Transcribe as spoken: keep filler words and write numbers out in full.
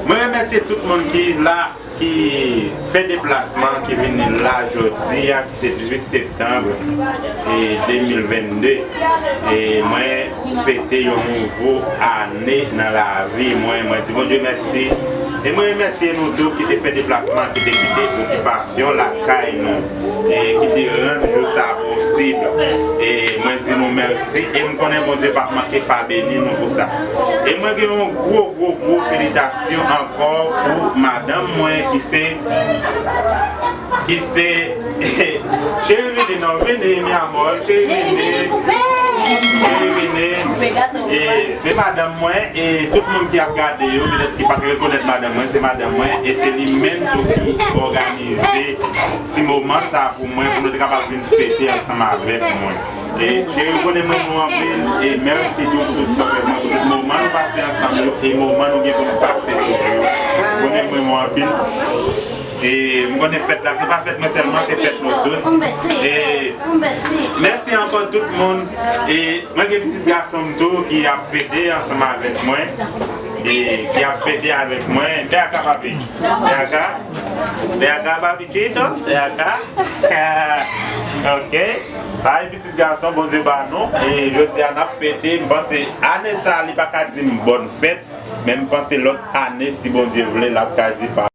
Mwen remèsye tout moun ki la, ki fè deplasman, ki vin la jodi a, ki se dizuit septanm, e, de mil vennde. E mwen fete yon nouvo ane nan lavi mwen. Mwen di Bondye mèsi. E mwen remèsye nou tou ki te fè deplasman, ki te kite okipasyon lakay nou, e ki te rann jou sa posib. E mwen di nou mèsi. E m konnen Bondye p ap manke pa beni nou pou sa. E mwen gen yon gwo, gwo, gwo felitasyon ankò pou madanm mwen ki se, ki se, cheri vini non, vini, mi amor, cheri vini. Cheri vini. E se madanm mwen, e tout moun ki ap gade yo, petèt ki pa t rekonèt madanm mwen, se madanm mwen, e se li menm tou ki òganize ti moman sa pou mwen, pou nou te kapab vin fete ansanm avèk mwen. E cheri, ou konnen m renmen w anpil, e mèsi tou pou tout sa w fè pou mwen, pou tout moman nou pase ansanm yo, e moman nou gen pou nou pase toujou. Ou konnen m renmen w anpil. E m konnen fèt la, se pa fèt mwen sèlman, se fèt nou tout. E mèsi ankò tout moun. E mwen gen pitit gason m tou ki ap fete ansanm avèk mwen. E ki ap fete avèk mwen. Ven aka, papi. Ven aka. Ven aka, papi Chito. Ven aka. Ok. Sa e pitit gason Bondye ba nou. E jodi a n ap fete. M panse ane sa li pa ka di m bòn fèt. Men m panse lòt ane, si Bondye vle, l ap ka di pa